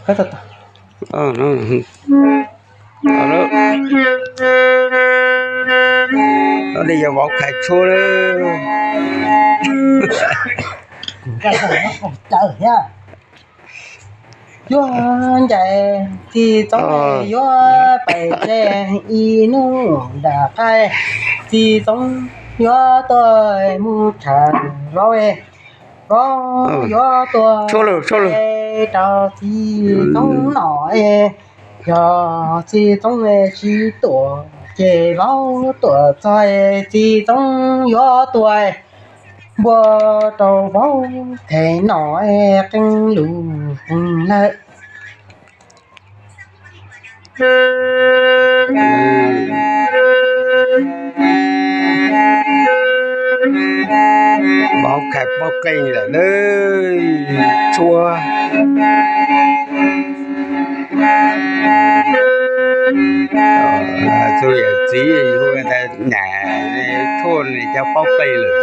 Koj to to. Dej yog vauv khais tshuaj lawm. Yuav ncaim txiv txoob yuav pais tsev ib hnub nram qaij, txiv txoob yuav tuaj mus tsham vauv, vauv yuav tuaj rau txiv txoob nom. Yog txiv txoob tsis tuaj ces vauv tuaj txog, txiv txoob yuav tuaj npuaj rau vauv them nom qee lus lawm. Vauv khais paub qeej lawm na, tshuaj. Tus yawm txiv hu tas nyam tshuaj nws cov paub qeej lawm.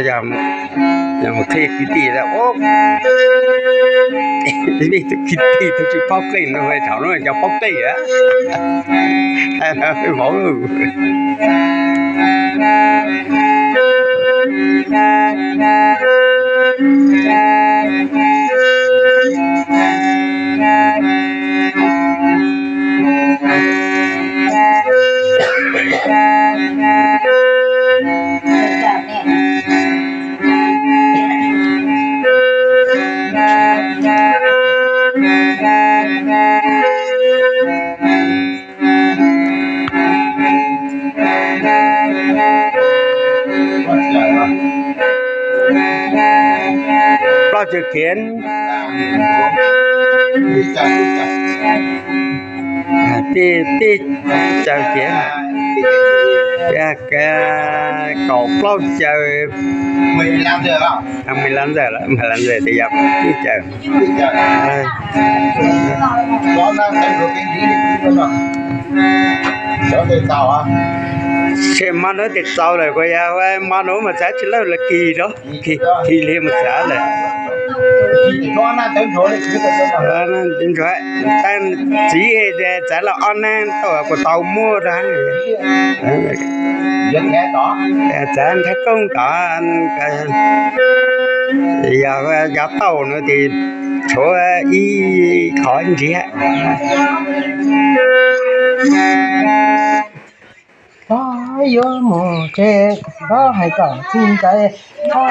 Yog mus qhia kwv tij, kwv tij twb tsis paub qeej no, thaum no cov paub qeej a, vauv. Plaub caug kiav, peb, peb caug kiav, kaum plaub caug, Maj Laj Ntxawm, Maj Laj Ntxawm tias yog peb caug. Tshem mov nuav tes txaus lawm, kuv yog mov nuav mas txav tsis lawj los kis rau, kis li mus txav lawm. Ntsuag, txiv txav los ob nag tau kuv tau muaj rau. Txav nrhab koob tod, yog yav tauj no tes tshuav ib qho ntsiav. Yuav mus tsev, Npov hais kom txiv ntxawm, Npov